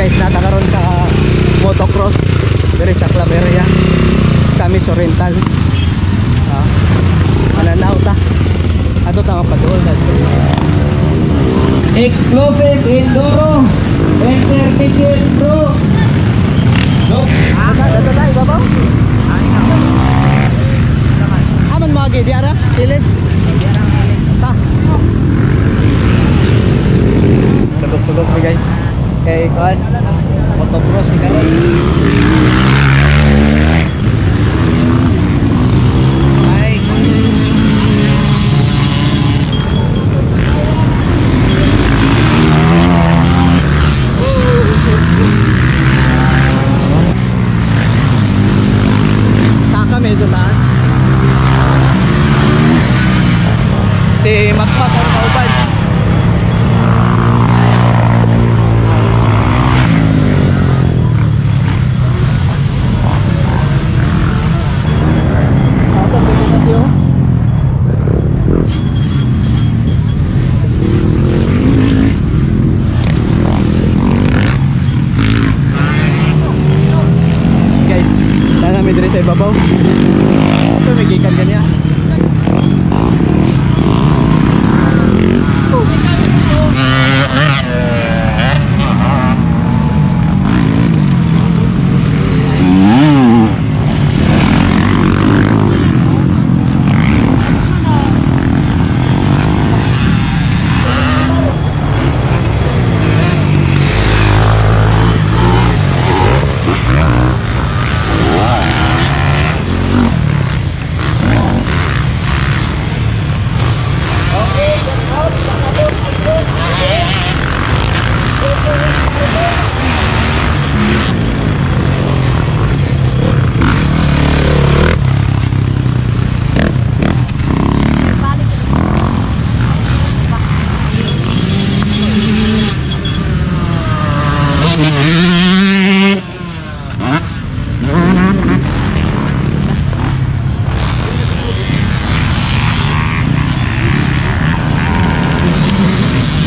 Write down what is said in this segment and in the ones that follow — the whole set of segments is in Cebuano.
Guys, naa ta karon sa motocross diri sa Claveria, sa Misamis Oriental. Ah, mananaw ta. Ato ta mapaduol dadto. Explosive Enduro Intermediate Pro. No. Ato ta ibabaw. Aman mo agi di ara kilid. Ta. Sulok-sulok mi, guys. Kay kuan motocross ni karon. Ay. Saka medyo taas. Si Makmak ang kauban. Ato, pwede na tiyo. Guys, naa na mi diri sa ibabaw. Ito, may gikan kaniya.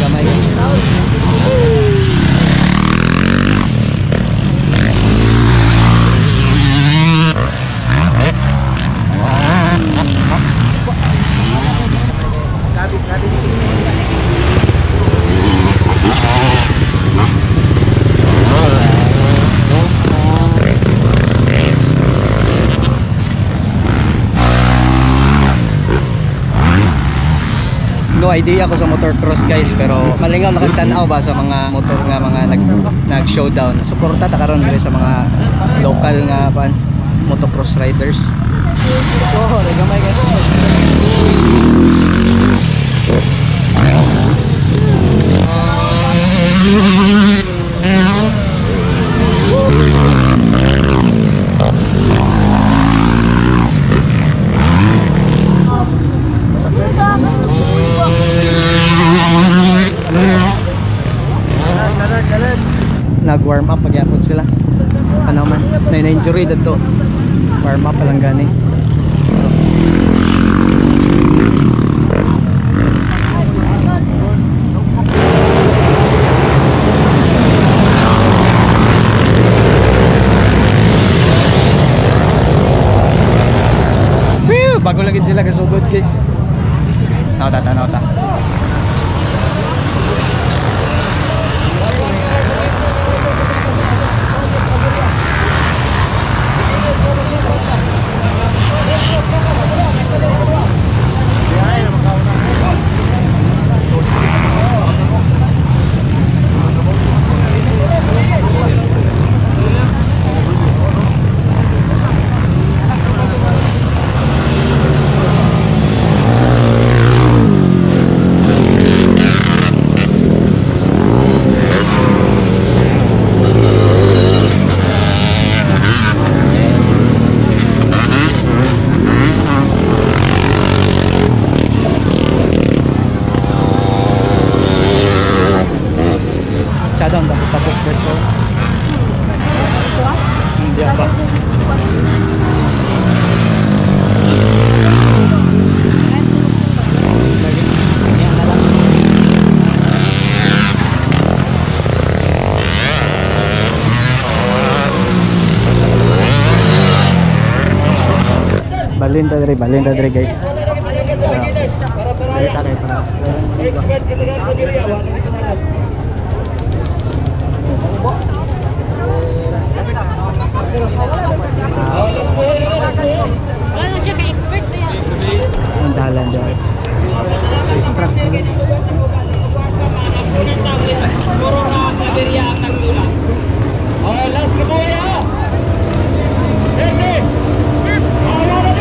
Gamay. No idea ko sa motocross, guys, pero kalingaw lang tanaw ba sa mga motor nga mga nag showdown. Suporta ta karon diri sa mga local nga pan motocross riders. Oh, gamay, guys. Nag warm up pagyapon sila. Ano man, na injury dito. Warm up pa lang gani. Whew! Bago lang sila kasugod, guys. Tanaw ta, tanaw ta. Masyadong tapos dito. Hindi pa. Yan na lang. Balin ta diri, balin ta diri, guys. Diri ta kay para. Wala siya ka-expert ba yan? Ang dalan dyan. Racetrack. Okay, last na buhay ah! 30! Wala na!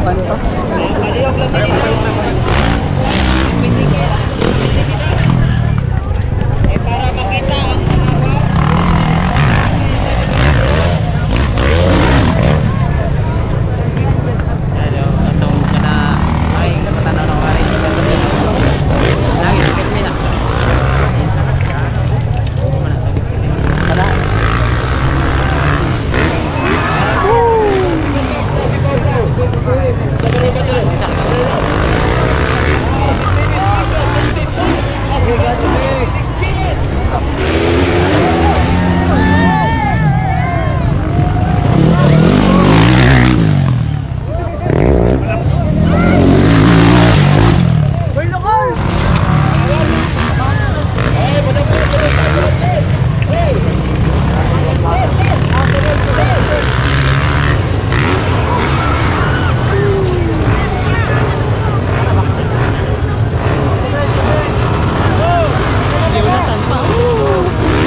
Pan pa. Atong kana ay kapatanaw na ko rin. Lagi sakit mi na. Kana. Giunatan pa.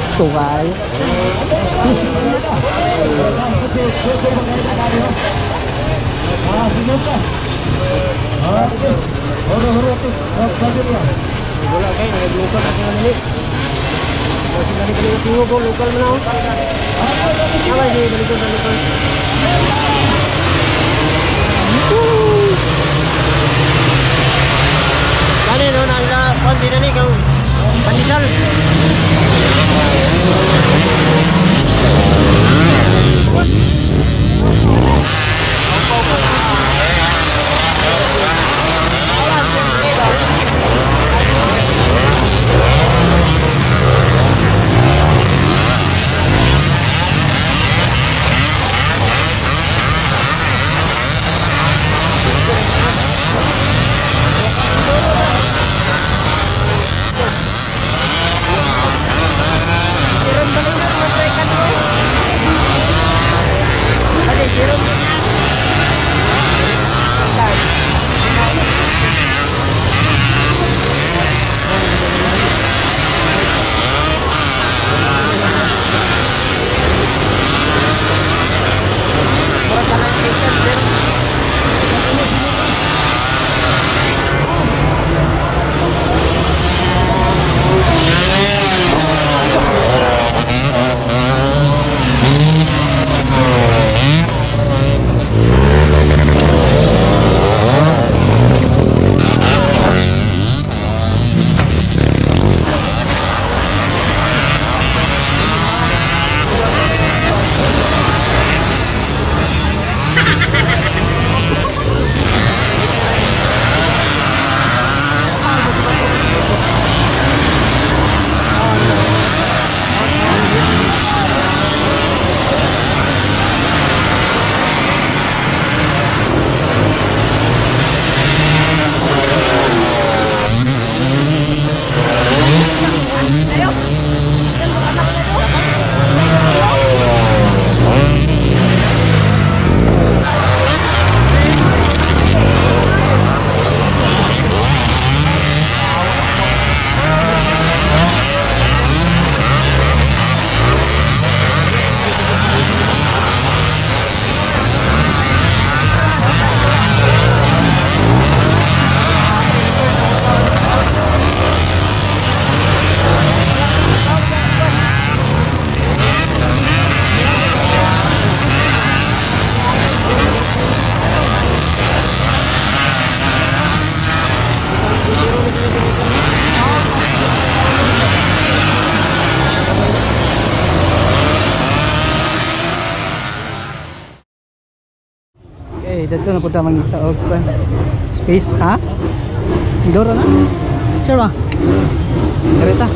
Asukal. Wala kay nag-local na sila nili. Wala sila nili tingog ko local man ako. Tama si balikon balikon. Kani no na sila konti na ni kang pandesal. Okay, dito na punta mangita og kuan. Space ha? Mindoro na? Sure ba? Direta.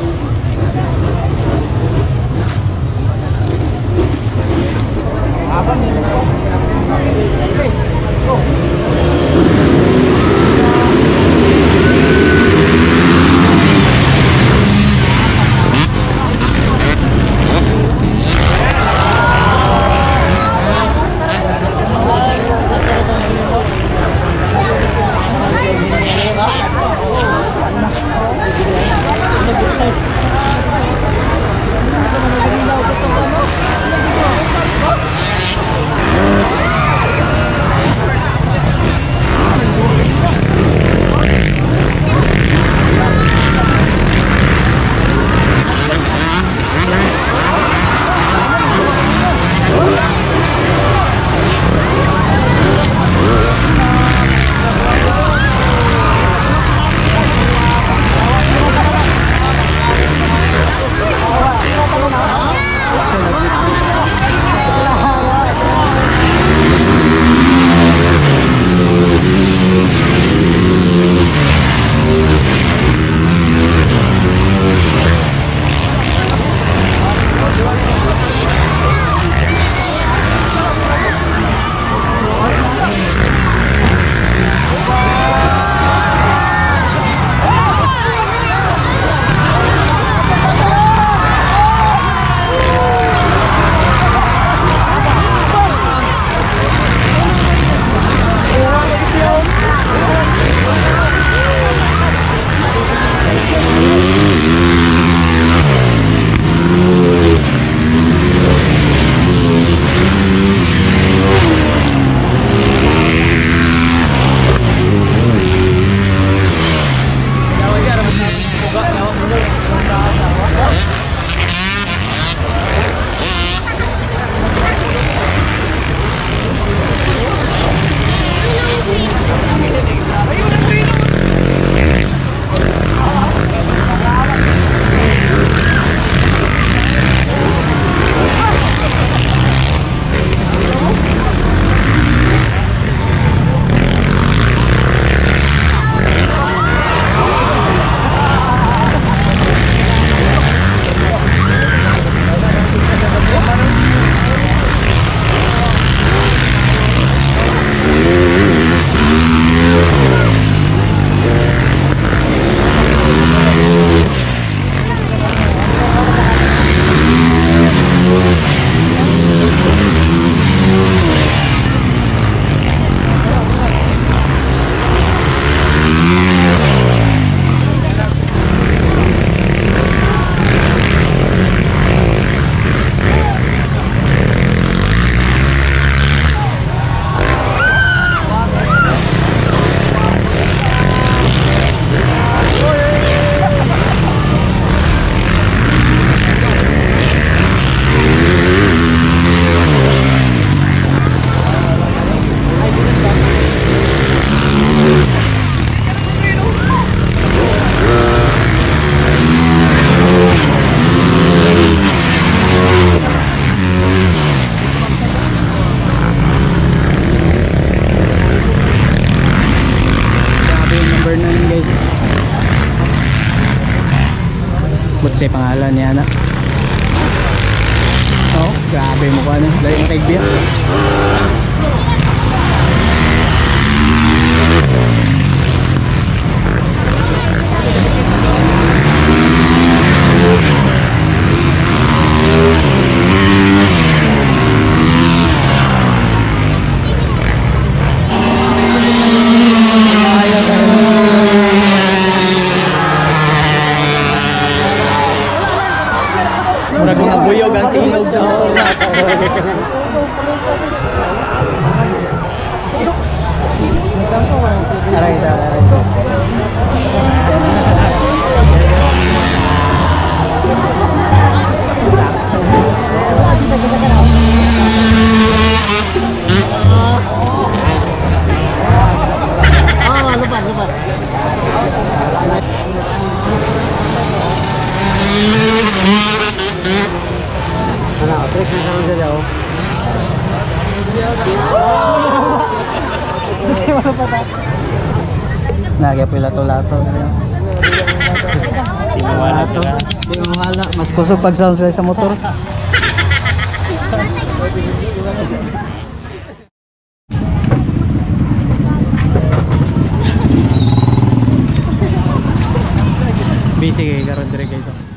Kalimot sa pangalan niya na. Oh, grabe mo ko ano. Dahil mo kay. Murag mga buyog ang tingog sa motor na. Aray, aray, aray. Ah, lupa, lupa. Ano, tricks na sa sila oh. Nagya po lato-lato. Lato. Di mawala. Mas kusog pag sound sila sa motor. Busy kay karon dire guys.